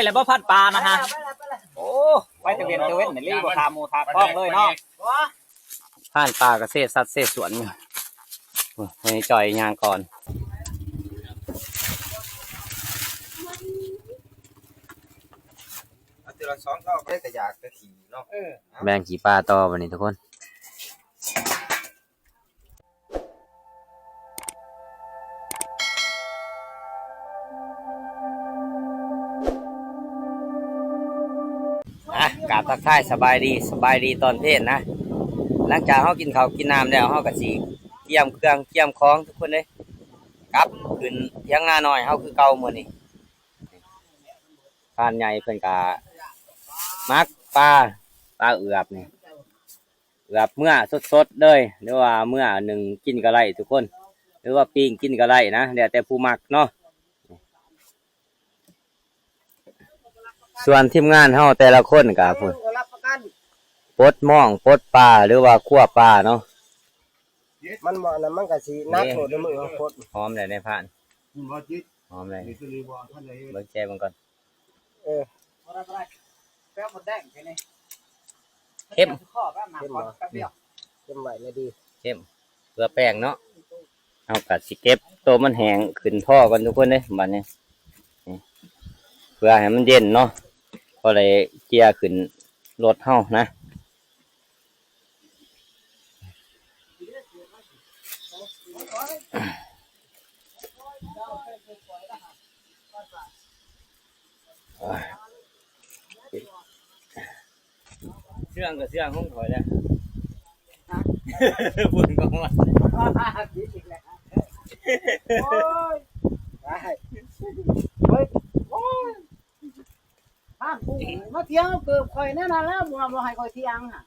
แล้วบ่พันปลานะฮะ โอ้ ไปตะเวนตะเวนนี่บ่ถามหมู่ถามของเลยเนาะ พรานป่าก็เซสัตว์เซสวนอยู่ โอ้ย จ่อยย่างก่อน เอาทีละสองเท่าไปก็อยากจะขี่เนาะ เออ แบ่งขี้ปลาต่อบัดนี้ทุกคน อ่ะ กราบทักทายสบายดี สบายดีตอนเพลนะ หลังจากเฮากินข้าวกินน้ำแล้ว เฮาก็สิเตรียมเครื่องเตรียมของทุกคนเด้ กลับขึ้นเถียงนาน้อยเฮาคือเก่ามื้อนี้ พรานใหญ่เพิ่นก็หมักปลา ปลาเอือบนี่ แบบเมือสดๆเลย หรือว่าเมือนึ่งกินก็ได้ทุกคน หรือว่าปิ้งกินก็ได้นะ แล้วแต่ผู้มักเนาะ ส่วนทีมงานเฮาแต่ละคนก็พุ้น ปลดม่อง ปลดปลา หรือว่าคั่วปลาเนาะ มันบ่ อันนั้นมันก็สิหนักโพดในมือเฮาโพด หอมแล้วในพราน หอมแล้ว เบิ่งแซ่เบิ่งก่อน เออ บ่ได้ บ่ได้ แป้งหมดแดงแค่นี้ เข้ม ข้อแป๊บหมาก เข้ม ก่อน บ่ แป๊บเดียว เข้มไว้เลยดี เข้ม เพื่อแป้งเนาะ เฮาก็สิเก็บโตมันแห้งขึ้นท่อก่อนทุกคนเด้ บัดนี้ นี่ เพื่อให้มันเย็นเนาะ พอได้เจียขึ้นรถเฮานะ เชื่องก็เชื่องของข้อยแหละ ฮะ บุญของมัน ผิดอีกแล้ว โอ้ย ได้ เฮ้ย โอ้ย บ้านกูมาเถียงเกิบข้อยแน่นอนแล้ว บ่ บ่ให้ข้อยเถียงหั่น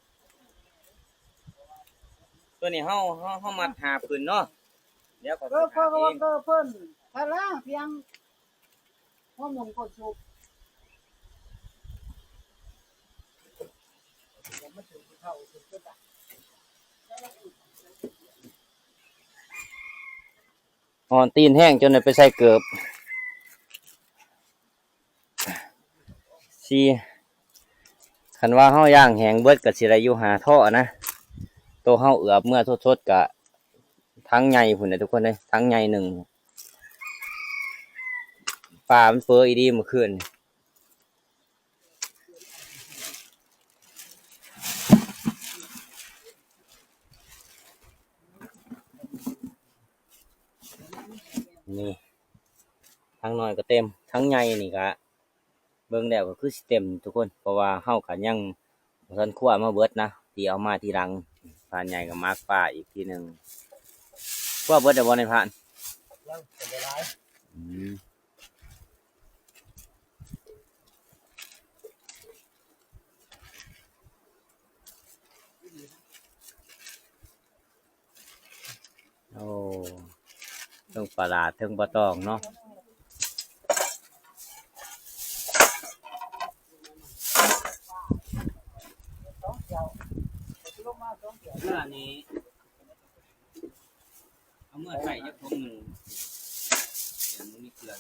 ตัวนี้เฮา เฮา เฮามัดหาบขึ้นเนาะ เดี๋ยวข้อย เกิบข้อยก็ว่าเกิบเพิ่น ถ้าล้างเถียง หัวหมุนกดสุก ฮ้อนตีนแฮงจนได้ไปใส่เกิบ สี่ คันว่าเฮาย่างแห้งเบิดก็สิได้อยู่ห้าท่อนะ โตเฮาเอือบเมือสดๆ ก็ถังใหญ่พุ้นแหละทุกคนเอ้ย ถังใหญ่หนึ่ง ปลามันเฟ้ออีหลีเมื่อคืน นี่ ถังน้อยก็เต็ม ถังใหญ่นี่ก็เบิ่งแล้วก็คือสิเต็มทุกคน เพราะว่าเฮาก็ยังบ่ทันคั่วมาเบิดนะ ที่เอามาทีหลัง พรานใหญ่ก็หมักปลาอีกทีหนึ่ง คั่วเบิดแล้วบ่นายพราน ยัง ก็บ่หลาย อืม โอ้ เทิงปลาดาด เทิงปลาตองเนาะ เมื่อนี้ เอาเมื่อใส่จักถุงหนึ่ง เดี๋ยวมันมีเกลือ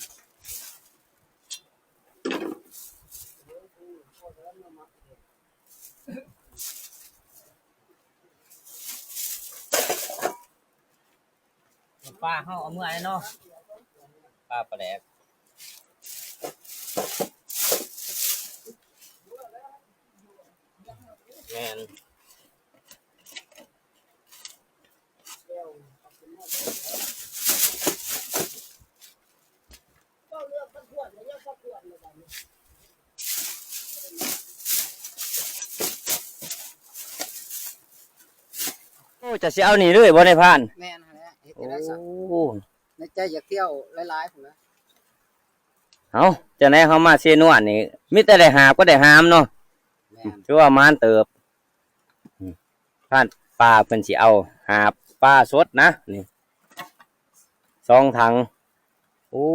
ปลาเฮาเอาเมื่อไอ้เนาะ ปลาปลาแดก แม่น โอ้ จะสิเอานี่เลยบ่นายพราน แม่นหั่นแหละ เฮ็ดจั่งใด๋ซะ โอ้ ในใจอยากเที่ยวหลายๆ พุ้นแหละ เอ้า จั่งใด๋เฮามาเซนวนนี่ มีแต่ได้หาบก็ได้หามเนาะ แม่น ถือว่ามานเติบ พรานป่าเพิ่นสิเอาหาบปลาสดนะ นี่ สองถัง โอ้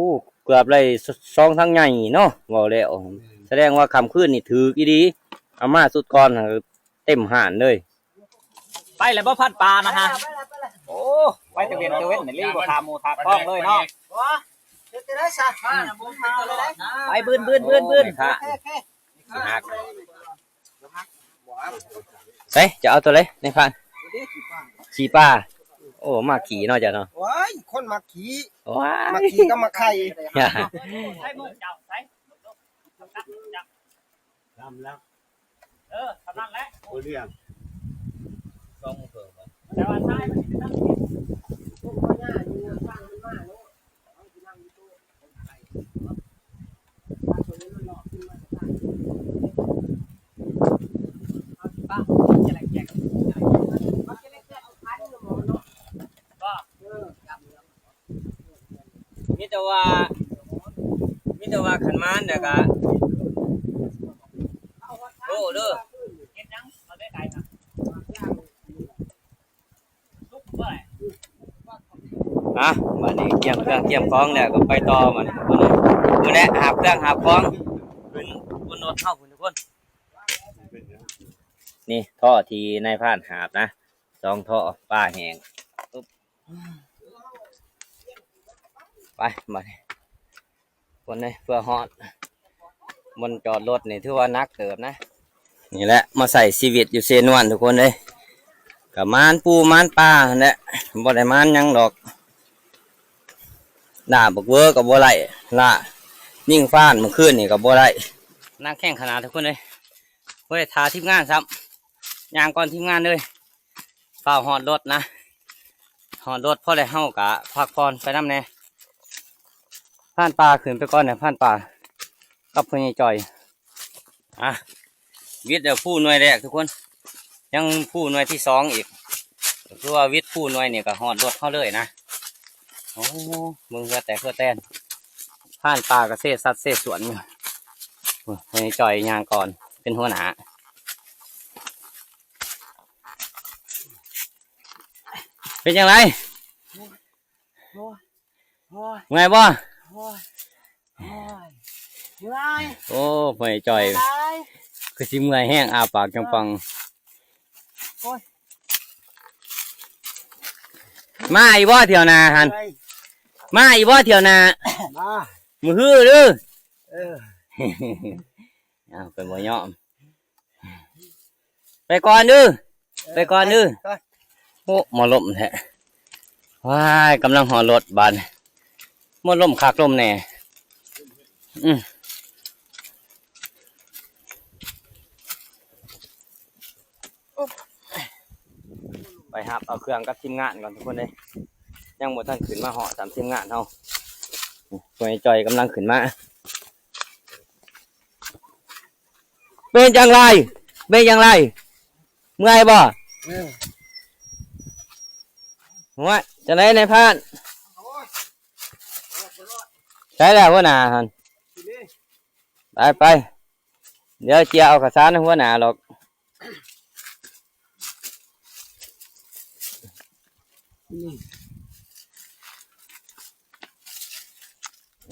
เกือบได้ส- สองถังใหญ่เนาะ เว้าแล้ว แม่น แสดงว่าค่ำคืนนี่ถืกอีหลี เอามาสุดก่อนเต็มห้านเลย ไปแล้วบ่พันปลานะฮะ โอ้ ไปตะเวนตะเวนนี่บ่ถามหมู่ถามของเลยเนาะ ເຮັດໄດ້ຊະ ໄປ ບືນ ບືນ ບືນ ບືນ ໂອ້ ແມ່ຄ້າ ຊິຫັກ ໃສ ຈະເອົາຕົວໃດ ນາຍພານ? ຂີ້ປາ. ໂອ້ ມັກຂີ້ເນາະເຈົ້າເນາະ. ໂອ້ຍ ຄົນມັກຂີ້. ໂອ້ຍ ມັກຂີ້ກັບມັກໄຂ່. ເອີ ສ່ຳນັ້ນແຫຼະ ບໍ່ເລື່ອງ ສອງໂມງເຄິ່ງ ແຕ່ວ່າຊາຍມັນຊິໄປຕັ້ງກິນ ມີແຕ່ວ່າ ມີແຕ່ວ່າຄັນມານແລ້ວກະໂທເດີ. ອ່ະ ບາດນີ້ກຽມເຄື່ອງກຽມຂອງແລ້ວກໍໄປຕໍ່ ບາດນີ້ ພຸ້ນແຫຼະ ຫາບເຄື່ອງຫາບຂອງຂຶ້ນບົນລົດເຮົາພຸ້ນທຸກຄົນ. ນີ້ທໍ່ທີ່ນາຍພານຫາບນະ ສອງທໍ່ ປາແຫ້ງ. ໄປ ບາດນີ້ ຄົນເອີຍ ເພື່ອຮອດບ່ອນຈອດລົດນີ້ຖືວ່າໜັກເຕີບນະ. ນີ້ແຫຼະ ມາໃຊ້ຊີວິດຢູ່ເຊນວນທຸກຄົນເອີຍ ກະໝານປູໝານປາຫັ້ນແຫຼະ ບໍ່ໄດ້ໝານຫຍັງດອກ. ລ່າບັກເວີກໍບໍ່ໄດ້ ລ່າຍິງຟານມື້ຄືນນີ້ກໍບໍ່ໄດ້. ໜັກແຂ້ງຂະໜາດທຸກຄົນເອີຍ ບໍ່ໄດ້ຖ້າທີມງານຊ້ຳ ຍ່າງກ່ອນທີມງານເລີຍ. ຟ້າວຮອດລົດນະ ຮອດລົດພໍແລ້ວ ເຮົາກະພັກຜ່ອນໄປນຳແດ່. ພານປ່າຂຶ້ນໄປກ່ອນນະ ພານປ່າກັບພໍ່ໃຫຍ່ຈ່ອຍ. ອ່ະ ວິດແລ້ວພູໜ່ວຍແລກທຸກຄົນ ຍັງພູໜ່ວຍທີສອງອີກ ຄືວ່າວິດພູໜ່ວຍນີ້ກະຮອດລົດເຮົາເລີຍນະ. ໂອ້ ເບິ່ງເຮືອແຕກເຮືອແຕນ ພານປ່າກະເຊສັດເຊສວນຢູ່. ໂອ້ ພໍ່ໃຫຍ່ຈ່ອຍຍ່າງກ່ອນ ເປັນຫົວໜ້າ. ເປັນຈັ່ງໃດ? ໂອ້ຍ ໂອ້ຍ ໂອ້ຍ ເມື່ອຍບໍ່? ໂອ້ຍ ໂອ້ຍ ເມື່ອຍ. ໂອ້ ພໍ່ໃຫຍ່ຈ່ອຍ ຄືຊິເມື່ອຍແຮງ ອ້າປາກຈັງປັງ. ໂອ້ຍ ມາອີກບໍ່ຖ້ຽວໜ້າຫັ້ນ? ມາອີກບໍ່ຖ້ຽວໜ້າ? ມາ ມື້ຮືເດີ. ເອີ ເອົາ ເພິ່ນບໍ່ຍອມ. ໄປກ່ອນເດີ ໄປກ່ອນເດີ. ໂອ້ ໝໍລົມແທ້ ວ້າຍ ກຳລັງຮອດລົດບາດນີ້. ໝໍລົມຄັກລົມແນ່ ອືມ ໄປຮັບເອົາເຄື່ອງກັບທີມງານກ່ອນທຸກຄົນເດ້ ຍັງບໍ່ທັນຂຶ້ນມາຮອດຊ້ຳທີມງານເຮົາ. ໂອ້ ພໍ່ໃຫຍ່ຈ່ອຍກຳລັງຂຶ້ນມາ. ເປັນຈັ່ງໃດ? ເປັນຈັ່ງໃດ? ເມື່ອຍບໍ່? ເອີ ໂອ້ຍ ຈັ່ງໃດນາຍພານ? ໃສລະຫົວໜ້າຫັ້ນ? ໄປ ໄປ ດຽວເຈຍເອົາເຂົ້າສານໃຫ້ຫົວໜ້າດອກ.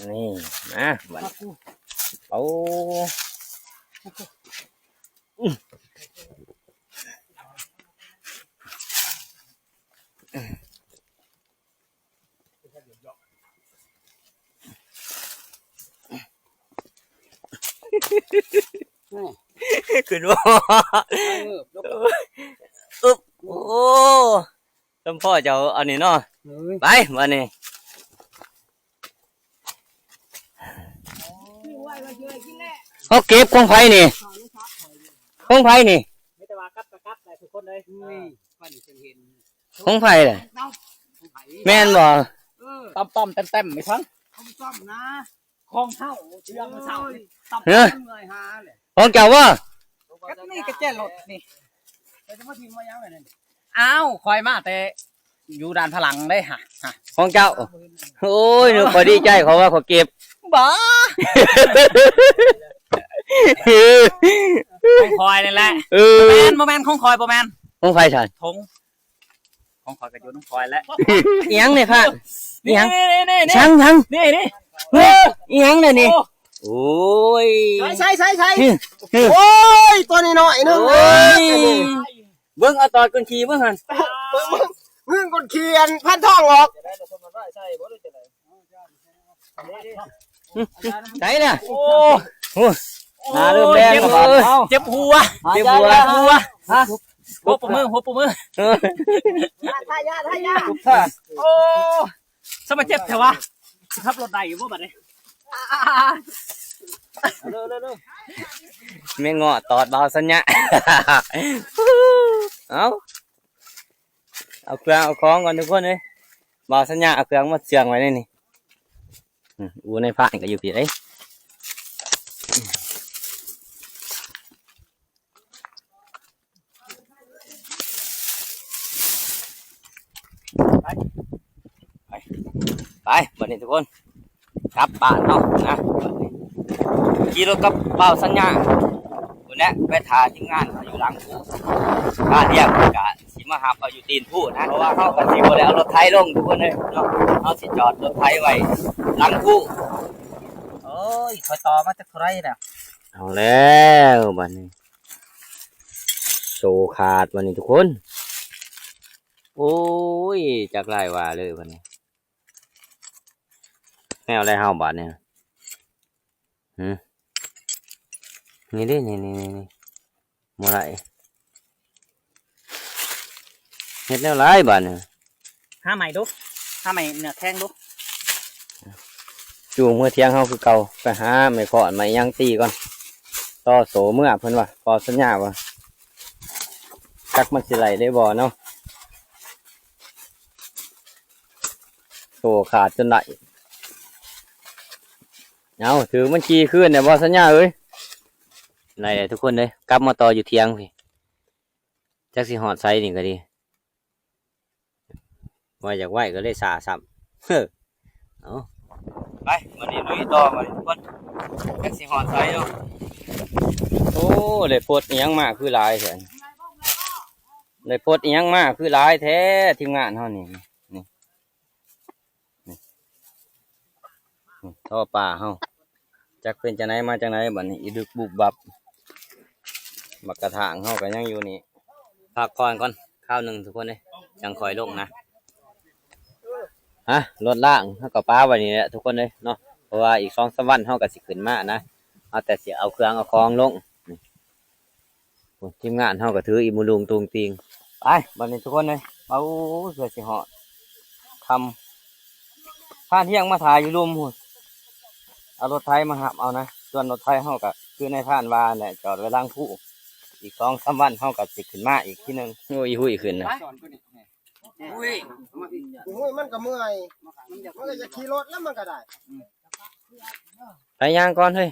ນີ້ ມາ ບັດນີ້ ໂອ້ ຂຶ້ນບໍ່? ອຶບ ໂອ້ ສົມພໍເຈົ້າອັນນີ້ເນາະ. ເອີຍ ໄປ ບາດນີ້ ເຮົາເກັບຂອງໃຜນີ້? ຂອງໃຜນີ້? ມີແຕ່ວ່າກັບກໍກັບແຫຼະທຸກຄົນເອີຍ. ຂອງໃຜລະ? ແມ່ນບໍ່? ເອີ ຕ້ອມໆແຕ້ມໆ ມີທັງ ຂອງເຮົາ ເຊື່ອມື້ເຊົ້ານີ້ ເອີຍ ຂອງເຈົ້າບໍ່? ກໍນີ້ກະແຈລົດນີ້ ແລ້ວຈະມາຖິ້ມມາຫຍັງລະນີ້? ອ້າວ ຂ້ອຍມາແຕ່ຢູ່ດ່ານພະຫຼັງເດ້ຫະ ຂອງເຈົ້າ. ໂອ້ຍ ຂ້ອຍດີໃຈ ເຂົາວ່າຂ້ອຍເກັບ. ບໍ່ ຂອງຂ້ອຍນີ້ແຫຼະ. ເອີ ບໍ່ແມ່ນ ບໍ່ແມ່ນ ຂອງຂ້ອຍບໍ່ແມ່ນ. ຂອງໃຜຊັ້ນ? ຖົງ ຂອງຂ້ອຍກໍຢູ່ນຳຂ້ອຍແຫຼະ. ອີຫຍັງນີ້ພະ? ອີຫຍັງ? ນີ້ໆໆໆ ຫຍັງ ຫຍັງ? ນີ້ໆ ເຮີ້ຍ ອີຫຍັງລະນີ້? ໂອ້ ໂອ້ຍ ໃສ່ໆໆ ໂອ້ຍ ຕົວນ້ອຍໆໜຶ່ງ. ໂອ້ຍ ເບິ່ງ ເອົາຕອດກົ້ນຂີ້ເບິ່ງຫັ້ນ ເບິ່ງ ເບິ່ງ ເບິ່ງກົ້ນຂີ້ອັນພັນທອງອອກ. ຈະໄດ້ລະຄົນມາໄວ້ໃສ່ບໍ່ ຫຼືຈັ່ງໃດ? ໃສນະ? ໂອ້ ໂອ້ ໜ້າເລີ່ມແດງແລ້ວບາດນີ້. ເຈັບຫົວ ເຈັບຫົວ ເຈັບຫົວ. ຫົວປະມື ຫົວປະມື. ເອີ ຖ້າ ຖ້າ ຖ້າ ຖ້າ ໂອ້ ສະມາເຈັບແທ້ວະ. ຊິຂັບລົດໄດ້ຢູ່ບໍ່ບາດນີ້? ແມ່ເງາະຕອດບ່າວສັນຍະ. ເອົາ ເອົາເຄື່ອງເອົາຂອງກ່ອນທຸກຄົນເອີຍ. ບ່າວສັນຍະເອົາເຄື່ອງມາເຊື່ອງໄວ້ໃນນີ້. ອືມ ອູ່ນາຍພານກໍຢູ່ພີ້ເດ້. ໄປ ໄປ ໄປ ບາດນີ້ທຸກຄົນ ກັບບ້ານເຮົານະ. ບາດນີ້ຂີ່ລົດກັບບ່າວສັນຍາພຸ້ນແຫຼະ ໄປຖ້າທີມງານເຂົາຢູ່ຫຼັງພູ. ບ້ານວຽກກໍຊິມາຮັບເອົາຢູ່ຕີນພູນະ ເພາະວ່າເຮົາກໍຊິບໍ່ໄດ້ເອົາລົດໄຖລົງທຸກຄົນເອີຍເນາະ. ເຮົາຊິຈອດລົດໄຖໄວ້ຫຼັງພູ. ໂອ້ຍ ຂ້ອຍຕໍ່ມາຈັກເທົ່າໃດແລ້ວ. ເອົາແລ້ວບາດນີ້ ໂສ້ຂາດບາດນີ້ທຸກຄົນ. ໂອ້ຍ ຈັກຫຼາຍວ່າເລີຍບາດນີ້. ແນວໃດເຮົາບາດນີ້? ຫື ນີ້ເດ້ ນີ້ໆໆ ບໍ່ໄດ້. ເຮັດແນວໃດບາດນີ້? ຫາໄມ້ດູ ຫາໄມ້ເນື້ອແຂງດູ. ຈູງເມືອຖຽງເຮົາຄືເກົ່າ ໄປຫາໄມ້ຄ້ອນໄມ້ຫຍັງຕີກ່ອນ. ຕໍ່ໂສ້ເມືອ ເພິ່ນວ່າ ເວົ້າສັນຍາວ່າ ຈັກມັນຊິໄດ້ຫຼືບໍ່ເນາະ. ໂອ້ ຂາດຈົນໄດ້. ເອົາ ຖືກມັນຂີ່ຄືນແດ່ບໍ່ສັນຍາເອີຍ. ໄດ້ແລ້ວທຸກຄົນເອີຍ ກັບມາຕໍ່ຢູ່ຖຽງພີ້. ຈັກຊິຮອດໃສນີ້ກໍດີ ວ່າຢາກໄວກໍເລີຍຊ້າຊ້ຳ. ເອີ ເອົາ ໄປ ບາດນີ້ລຸຍຕໍ່ບາດນີ້ທຸກຄົນ. ຈັກຊິຮອດໃສເນາະ. ໂອ້ ໄດ້ປົດອີ່ຫຍັງມາຄືຫຼາຍແທ້? ໄດ້ປົດອີ່ຫຍັງມາຄືຫຼາຍແທ້ ທີມງານເຮົານີ້. ນີ້ ນີ້ ນີ້ ທໍ່ປ່າເຮົາ ຈັກເປັນຈັ່ງໃດມາຈັ່ງໃດບາດນີ້ ອີດຶກບຸບບັບ. ໝາກກະຖາງເຮົາກໍຍັງຢູ່ນີ້ ພັກຜ່ອນກ່ອນຄາວໜຶ່ງທຸກຄົນເອີຍ ຈັ່ງຄ່ອຍລົງນະ. ຮະ ລົດລ້າງເຮົາກໍປະໄວ້ນີ້ແຫຼະທຸກຄົນເອີຍເນາະ ເພາະວ່າອີກສອງສາມວັນເຮົາກໍຊິຂຶ້ນມານະ. ເອົາແຕ່ຊິເອົາເຄື່ອງເອົາຂອງລົງ. ໂອ້ ທີມງານເຮົາກໍຖືອີ່ມຸລຸງຕຸງຕິງ. ໄປ ບາດນີ້ທຸກຄົນເອີຍ ເອົາ ເພື່ອຊິຮອດຄ່ຳ. ພານຮຽງມາຖ້າຢູ່ລຸ່ມພຸ້ນ ເອົາລົດໄຖມາຮັບເອົານະ. ສ່ວນລົດໄຖເຮົາກໍຄືນາຍພານວ່າແຫຼະ ຈອດໄວ້ຫຼັງພູ. ອີກສອງສາມວັນເຮົາກໍຊິຂຶ້ນມາອີກທີໜຶ່ງ. ໂອ້ຍ ຫຸ້ຍຂຶ້ນນະ ຫຸ້ຍ ຫຸ້ຍ ມັນກໍເມື່ອຍ ມັນກໍຢາກຂີ່ລົດແລ້ວ ມັນກໍໄດ້. ໄປຍ່າງກ່ອນເຮີ້ຍ.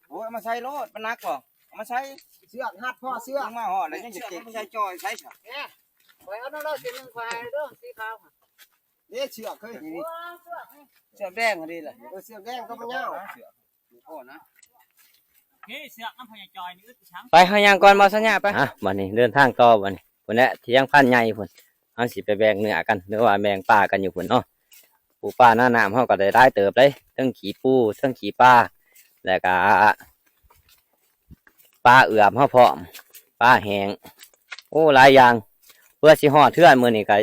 ໂອ້ຍ ເອົາມາໃສ່ໂລດ ມັນໜັກບໍ່? ເອົາມາໃສ່ ເຊືອກຮັດພໍເຊືອກ ລົງມາຮອດແລ້ວຍັງຈະເກັບ ເຊືອກມັນໃສ່ຈ່ອຍໃສ່ຊະ. ເອີ ຂ້ອຍເອົານຳລາວເສັ້ນໜຶ່ງ ຂ້ອຍໃຫ້ເດີ ສີຂາວ. ເດ້ ເຊືອກເຮີ້ຍ ນີ້ ເຊືອກແດງຫັ້ນເດ້ລະ. ເອີ ເຊືອກແດງໂຕມັນຍາວ ພໍນະ. ໂອເຄ ເຊືອກນຳພໍ່ໃຫຍ່ຈ່ອຍນີ້ ອຶດອີຫຍັງ. ໄປ ເຮົາຍ່າງກ່ອນ ບໍ່ສັນຍາ ໄປ. ອ່ະ ບັດນີ້ເດີນທາງຕໍ່ບັດນີ້ ພຸ້ນແຫຼະ ຖຽງພານໃຫຍ່ພຸ້ນ. ເຮົາຊິໄປແບ່ງເນື້ອກັນ ຫຼືວ່າແບ່ງປາກັນຢູ່ພຸ້ນເນາະ. ປູປາໜານ້ຳເຮົາກໍໄດ້ຫຼາຍເຕີບເດ້ ເທິງຂີ້ປູ ເທິງຂີ້ປາ ແລ້ວກະປາເອືອບເຮົາພ້ອມ ປາແຫ້ງ. ໂອ້ ຫຼາຍຢ່າງ ເພື່ອຊິຮອດເຮືອນມື້ນີ້ກໍ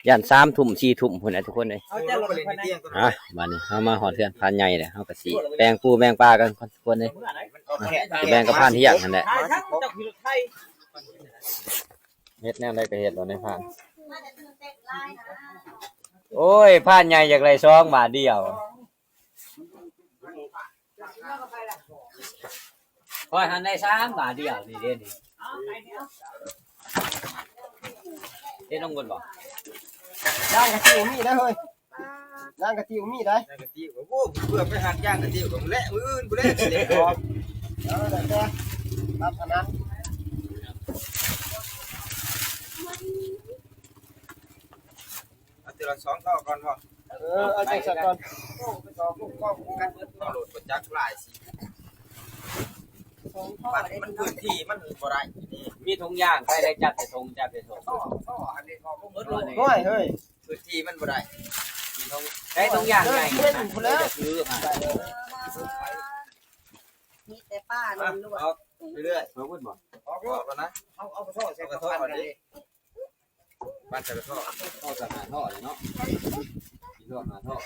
ຢ້ານສາມທຸ່ມສີ່ທຸ່ມພຸ້ນແຫຼະທຸກຄົນເອີຍ. ອ່ະ ບັດນີ້ເຮົາມາຮອດເຮືອນພານໃຫຍ່ແລ້ວ ເຮົາກໍຊິແບ່ງປູແບ່ງປາກັນກ່ອນທຸກຄົນເອີຍ. ຊິແບ່ງກັບພານຮຽງຫັ້ນແຫຼະ. ເຮັດແນວໃດກໍເຮັດໂລດນາຍພານ. ໂອ້ຍ ພານໃຫຍ່ຢາກໄດ້ສອງບາດດຽວ ຂ້ອຍຫັ້ນໄດ້ສາມບາດດຽວນີ້ເດ້ນີ້. ເຮັດລົງເບິດບໍ່? ຍ່າງກະຕິວມີໄດ໋ເຮີ້ຍ ຍ່າງກະຕິວມີໄດ໋. ຍ່າງກະຕິວ ໂອ້ ເພື່ອໄປຫາຍ່າງກະຕິວກໍແລະ ມື້ອື່ນພຸ້ນແຫຼະຊິໄດ້ຂອງ. ເອີ ແລ້ວແຕ່ຕາມຖະໜັດ. ເອົາທີລະສອງຕໍ່ກ່ອນບໍ່? ເອີ ເອົາຈັກສັນກ່ອນ. ໂອ້ ໄປສອງລູກກ້ອງກັນເບິດ ເອົາໂລດບໍ່ຈັກຫຼາຍຊິ ມັນ ມັນພື້ນທີ່ມັນບໍ່ໄດ້ນີ້. ມີຖົງຢາງ ໃຜໄດ້ຈັບແຕ່ຖົງ ຈັບແຕ່ຖົງ. ໂອ້ຍ ເຮີ້ຍ ພື້ນທີ່ມັນບໍ່ໄດ້. ມີຖົງ ໃຊ້ຖົງຢາງໃຫຍ່ ເອີ ເອີ ເອີ ຄື ມີແຕ່ປາລ້ວນໆ. ອອກເລື້ອຍໆ ອອກແລ້ວນະ. ເອົາ ເອົາກະສອບໃສ່ກະສອບກ່ອນເດ້. ປັດໃສ່ກະເທາະ ເທາະໃສ່ຫ້າທໍ່ເລີຍເນາະ ສີ່ທໍ່ຫ້າທໍ່.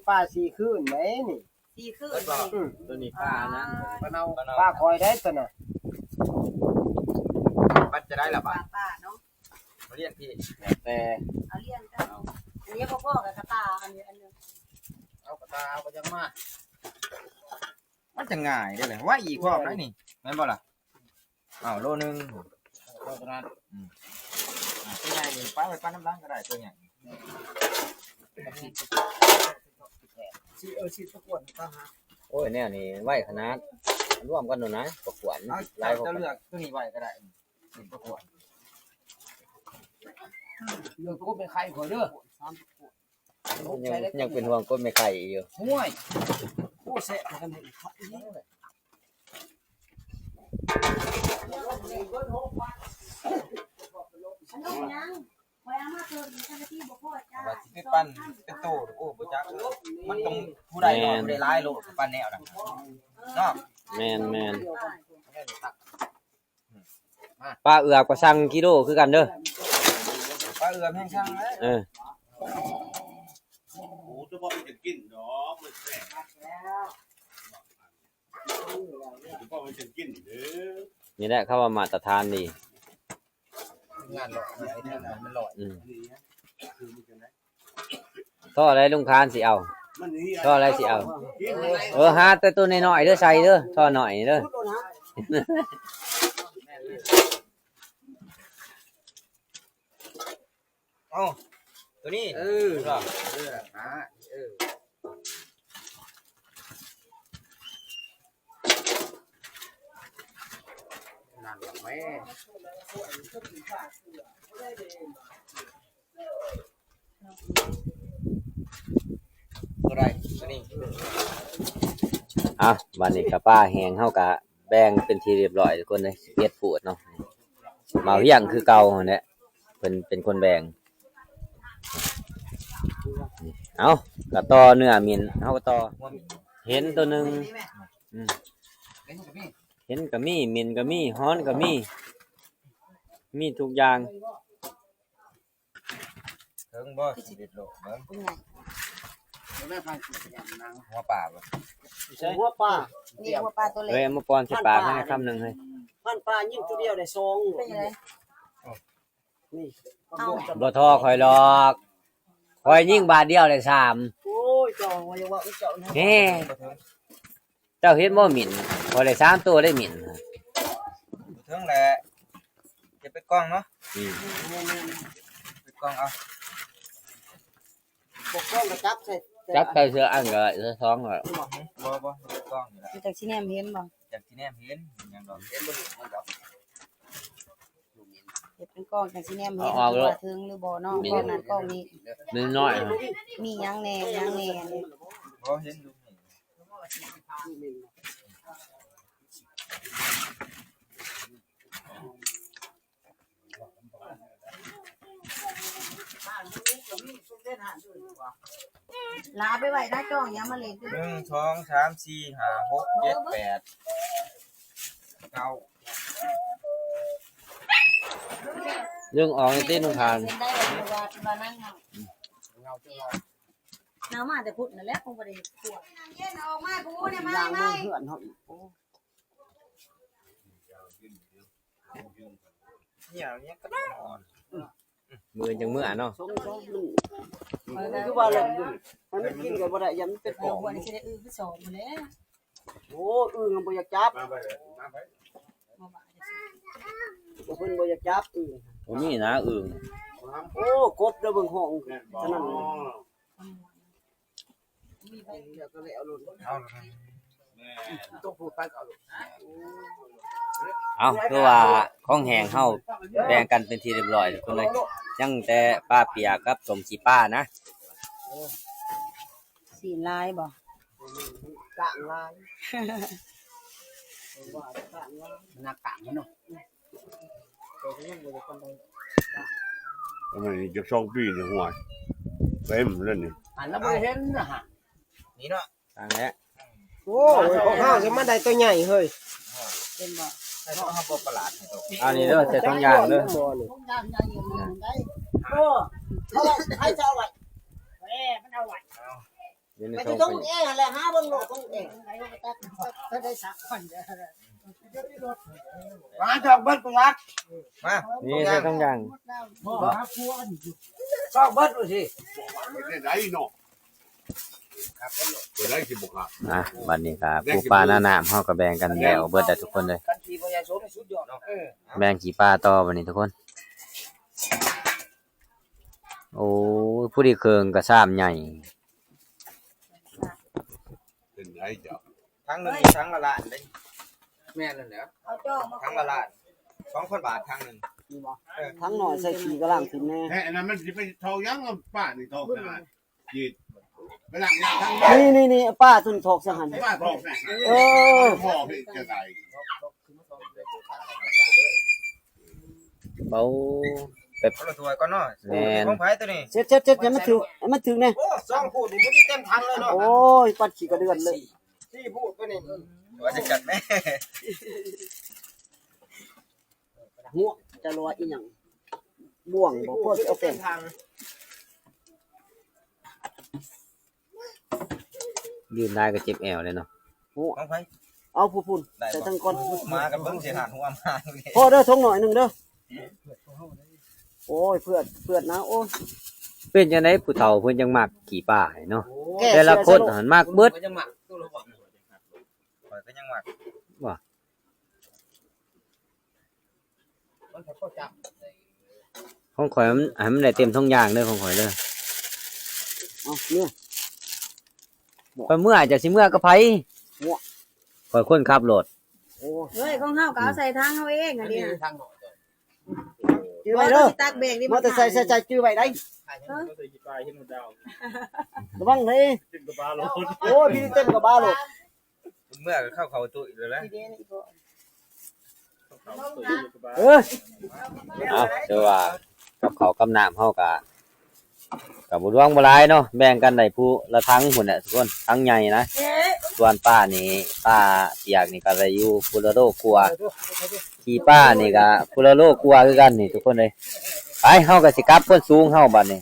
ປາສີ່ຄືນໄດ໋ນີ້ ສີ່ຄືນ ອືມ ໂຕນີ້ປານະ ປາເນົ່າ ປາຂ້ອຍໄດ໋ໂຕນະ. ປັດຈະໄດ້ລະບາດ ປາເນາະ ມາລ້ຽງທີ່ ແຕ່ ເອົາລ້ຽງກັນ ອັນນີ້ພໍໆກັບກະຕ່າ ອັນນີ້ອັນໜຶ່ງ ເອົາກະຕ່າເອົາກະຍັງມາ ມັນຈະງ່າຍເດ້ ໄວອີກພ້ອມໄດ໋ນີ້ ແມ່ນບໍ່ລະ? ອ້າວ ໂລໜຶ່ງ ໂລເທົ່ານັ້ນ ອືມ ອ່າ ຕົວໃຫຍ່ນີ້ປະໄວ້ປະນຳຫຼັງກໍໄດ້ ຕົວໃຫຍ່ ຊິ ເອີ ຊິປະກວດຕ່າງຫາກ ໂອ້ຍ ແນວນີ້ໄວຂະໜາດ ລວມກັນໂລດນະ ປະກວດ ເອົາ ຫຼາຍ ເຈົ້າເລືອກຕົວນີ້ໄວ້ກໍໄດ້ ຊິປະກວດ ເລື່ອງໂຕແມ່ໄຂ່ຂ້ອຍເດີ. ຍັງ ຍັງເປັນຫ່ວງກົນແມ່ໄຂ່ອີກຢູ່ ຫ້ວຍ ໂອ້ ແຊະກັນອີກຄັກອີກ ອັນນັ້ນຍັງ ຂ້ອຍເອົາມາເພີ່ມອີກ ອັນນັ້ນທີ່ບໍ່ພໍຈ້າ ວ່າຊິໄປປັ່ນເປັນໂຕ ໂອ້ ບໍ່ຈັກ ມັນຕ້ອງຜູ້ໃດໜ້ອຍ ແມ່ນ ຜູ້ໃດຫຼາຍໂລດ ປັ່ນແນວນັ້ນເນາະ ແມ່ນໆ. ປາເອືອບກໍສັ່ງກິໂລຄືກັນເດີ ປາເອືອບແຮງສັ່ງແລ້ວ ເອີ ໂອ້ ຈະບໍ່ໄປກິນດອກ ມັນແຊບ ຈະບໍ່ໄປກິນເດີ ນີ້ແຫຼະເຂົາວ່າມາດຕະຖານດີ ງານຫຼອຍ ມັນຫຼອຍ ອືມ ທໍ່ໃດລຸງຄານຊິເອົາ ທໍ່ໃດຊິເອົາ ເອີ ຫາແຕ່ໂຕນ້ອຍໆເດີ ໃສ່ເດີ ທໍ່ນ້ອຍເດີ ເອົາ ໂຕນີ້ ເອີ ເອີ ຫາ ເອີ ນັ້ນແຫຼະແມ່. ບໍ່ໄດ້ ອັນນີ້ ເອົ້າ ບາດນີ້ກະປາແຫ້ງເຮົາກະແບ່ງເປັນທີ່ຮຽບຮ້ອຍທຸກຄົນເລີຍ ສິບເອັດໂພດເນາະ ບ່າວຮຽງຄືເກົ່າຫັ້ນແຫຼະ ເພິ່ນເປັນຄົນແບ່ງ ເອົ້າ ກະຕໍ່ເນື້ອໝິ່ນ ເຮົາກະຕໍ່ ເຫັນໂຕໜຶ່ງ ອືມ ເຫັນກະມີ ໝິ່ນກະມີ ຮ້ອນກະມີ ມີທຸກຢ່າງ. ເຖິງບໍ່ ສິບເອັດໂລ ເບິ່ງ ຫົວປາບໍ່ ຫົວປາ ນີ້ຫົວປາໂຕເລັກ ເອີຍ ເອົາມາປ້ອນໃສ່ປາກໃຫ້ຄຳໜຶ່ງເຮີ້ຍ ພັນປາຍິງໂຕດຽວໄດ້ສອງ ເປັນຈັ່ງໃດ ນີ້ ບໍ່ທໍ່ຂ້ອຍດອກ ຂ້ອຍຍິງບາດດຽວໄດ້ສາມ ໂອ້ຍ ເຈົ້າວ່າຢ່າເວົ້າເຈົ້ານະ ແຮ ເຈົ້າເຫັນບໍ່ໝິ່ນ ຂ້ອຍໄດ້ສາມໂຕໄດ້ໝິ່ນ ບໍ່ເຖິງແຫຼະ ເກັບໄປກ່ອງເນາະ ອືມ ໄປກ່ອງເອົາ ບໍ່ກ້ອງກໍຈັບໃສ່ ຈັບໃສ່ເສື້ອອັນກໍໄດ້ ເສື້ອສອງກໍໄດ້ ບໍ່ ບໍ່ ບໍ່ ໄປກ່ອງນີ້ລະ ມັນຈັກຊິແນມເຫັນບໍ່ ຈັກຊິແນມເຫັນ ຫຍັງດອກ ເຫັນບໍ່ ເຫັນບໍ່ ເຮັດເປັນກ້ອງ ຈັ່ງຊິແນມເຫັນວ່າເຖິງຫຼືບໍ່ເນາະ ກ້ອງນັ້ນກ້ອງນີ້ ນ້ອຍໆ ມີຫຍັງແດ່ ຫຍັງແດ່ ບໍ່ເຫັນຢູ່ ລາໄປໄວ້ໜ້າຈ້ອງ ຢ່າມາຫຼິ້ນ ໜຶ່ງ ສອງ ສາມ ສີ່ ຫ້າ ຫົກ ເຈັດ ແປດ ເກົ້າ ດຶງອອກຕິ ໜຶ່ງ ຂ້າງ ເອົາມາແຕ່ພຸ້ນນັ້ນແຫຼະ ຄົງບໍ່ໄດ້ຄົວ ເຢັນອອກມາພຸ້ນ ມາ ມາ ເຮືອນເຮົາອີກ ໂອ້ ເນຍ ເນຍກໍນອນ ມື້ອື່ນຈັ່ງເມືອເນາະ ສອງ ສອງ ມັນ ຄືວ່າແຫຼະ ໃຫ້ມັນກິນກໍບໍ່ໄດ້ ຢ້ານມັນເປັນປອບ ບໍ່ໄດ້ ຊິໄດ້ອຶຄືສອງພຸ້ນແຫຼະ ໂອ້ ອຶມັນບໍ່ຢາກຈັບ ມາໄປ ມາໄປ ເພິ່ນບໍ່ຢາກຈັບອຶ ບໍ່ມີນະອຶ ໂອ້ ກົບເດີ ເບິ່ງຫ້ອງ ແມ່ນບໍ່ ເທົ່ານັ້ນ ເອົາ ຄືວ່າຂອງແຫ້ງເຮົາແບ່ງກັນເປັນທີ່ຮຽບຮ້ອຍທຸກຄົນເລີຍ ຍັງແຕ່ປາປຽກກັບສົ້ມຂີ້ປານະ ຊີ້ນຫຼາຍບໍ່? ກ້າງຫຼາຍ ກ້າງຫຼາຍ ໜ້າກ້າງເນາະ. ປະມານນີ້ຈັກສອງປີນີ້ ຫ້ວຍ ເຕັມແລ້ວນີ້ ອັນນັ້ນບໍ່ເຫັນນະ ນີ້ເນາະ ຕັ້ງແລ້ວ ໂອ້ຍ ຂອງເຮົາຊິມາໄດ້ຕົວໃຫຍ່ເຮີ້ຍ ເຫັນບໍ່ ໃສ່ຂອງເຮົາບໍ່ປະຫຼາດໃຫ້ຕົວ ອັນນີ້ເດີ ໃສ່ຖົງຢາງເດີ ໂອ້ ເອົາໄວ້ ໃຜຈະເອົາໄວ້ ແໝ່ ມັນເອົາໄວ້ ຢູ່ໃນ ໄປ ຖົງ ທີ່ຕົງເອງຫັ້ນແຫຼະ ຫາເບິ່ງໂລດຕົງເອງ ໄດ້ສັກຄົນ ມາຈອກເບິດ ມາ ນີ້ໃສ່ຖົງຢາງ ຈອກເບິດ ບໍ່ຊິ ບໍ່ໄດ້ເນາະ ບໍ່ໄດ້ຊິບໍ່ຄັບ ອ່ະ ບັດນີ້ກໍປູປາໜ້ານ້ຳ ເຮົາກໍແບ່ງກັນແລ້ວເບິດແລ້ວທຸກຄົນເລີຍ ແບ່ງຂີ້ປາຕໍ່ບັດນີ້ທຸກຄົນ ໂອ້ຍ ຜູ້ດີເຄິ່ງກໍຊາມໃຫຍ່ ເປັນໄດເຈົ້າ ຖັງໜຶ່ງ ຖັງລະລ້ານເດ້ ແມ່ນແລ້ວ ເອົາຈອກມາ ຖັງລະລ້ານ ສອງພັນບາດຖັງໜຶ່ງ ນີ້ບໍ່ ເອີ ຖັງນ້ອຍໃສ່ຂີ້ກໍລ້າງຖິ້ມແດ່ ແທ້ ອັນນັ້ນມັນຊິໄປເທົ່າຫຍັງ ປ້ານີ້ເທົ່າຂະໜາດ ຈີດ ໄປລ້າງນ້ຳທັງ ນີ້ໆໆ ປ້າຕົນຖອກຊະຫັ້ນ ປ້າຖອກນະ ເອີ ພໍ່ເຮັດຈັ່ງໃດ ເບົາ ແບບ ເອົາລະຖ້ວຍກ່ອນເນາະ ແມ່ນ ຂອງໃຜຕົວນີ້ ເຊັດໆໆ ໃຫ້ມັນຖືກ ໃຫ້ມັນຖືກແດ່ ໂອ້ ສອງພູດນີ້ ພໍດີເຕັມຖັງເລີຍເນາະ ໂອ້ຍ ປັດຂີ້ກະເດືອນເລີຍ ສີ່ພູດຕົວນີ້ ວ່າຈັກຈັດແມ່ ຫົວ ຈະລອຍອີຫຍັງ ບ່ວງບໍ່ ພໍຊິເອົາແປ້ງ ຢືນໄດ້ກໍເຈັບແອວເລີຍເນາະ ຫົວ ຂອງໃຜ ເອົາຜູ້ພຸ້ນ ໄດ້ ໃສ່ທັງກ່ອນ ໝາກັນເບິ່ງຊິຫາຫົວໝາ ພໍເດີ ຖົງໜ້ອຍໜຶ່ງເດີ ໂອ້ຍ ເພື່ອນ ເພື່ອນນະ ໂອ້ຍ ເປັນຈັ່ງໃດຜູ້ເຖົ້າເພິ່ນຈັ່ງມັກຂີ້ປາເນາະ ແຕ່ລະຄົນຫັ້ນມັກເບິດ ຂ້ອຍກໍຍັງມັກ ວ່າ ມັນກໍຈັບ ຂອງຂ້ອຍມັນ ໃຫ້ມັນໄດ້ເຕັມຖົງຢາງເດີ ຂອງຂ້ອຍເດີ ເອົາເມືອ ຂ້ອຍເມືອ ເຈົ້າຊິເມືອກັບໃຜ ຫົວ ຂ້ອຍຄົນຂັບລົດ ໂອ້ ເຮີ້ຍ ຂອງເຮົາກໍເອົາໃສ່ຖັງເຮົາເອງອັນນີ້ ອັນນີ້ ນະ ຈື່ໄວ້ເດີ ມອເຕີໄຊ ໃສ່ໃຈຈື່ໄວ້ໄດ໋ ຮະ ລະວັງເດີ ໂອ້ຍ ມີເຕັມກະບະໂລດ ເມືອກໍເຂົ້າເຂົ້າຕຸ້ຍແລ້ວແຫຼະ ເອີ ເອົາ ຖືວ່າກັບເຂົ້າກັບນ້ຳເຮົາກະ ກະບໍ່ຫຼວງບໍ່ຫຼາຍເນາະ ແບ່ງກັນໄດ້ຜູ້ລະຖັງພຸ້ນແຫຼະທຸກຄົນ ຖັງໃຫຍ່ນະ ສ່ວນປານີ້ ປາປຽກນີ້ກໍໄດ້ຢູ່ຜູ້ລະໂລກວ່າ ຂີ້ປານີ້ກໍຜູ້ລະໂລກວ່າຄືກັນນີ້ທຸກຄົນເອີຍ ໄປ ເຮົາກໍຊິກັບຄົນສູງເຮົາບັດນີ້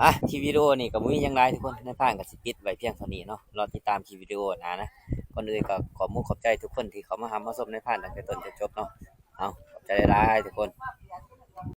ອ່ະ ທີ່ວິດີໂອນີ້ກໍບໍ່ມີຫຍັງຫຼາຍທຸກຄົນ ນາຍພານກໍຊິປິດໄວ້ພຽງເທົ່ານີ້ເນາະ ລໍຕິດຕາມທີ່ວິດີໂອໜ້ານະ ກ່ອນອື່ນກໍຂອບມຸກຂອບໃຈທຸກຄົນທີ່ເຂົ້າມາຮັບມາຊົມນາຍພານຕັ້ງແຕ່ຕົ້ນຈົນຈົບເນາະ ເອົາ ຂອບໃຈຫຼາຍໆທຸກຄົນ.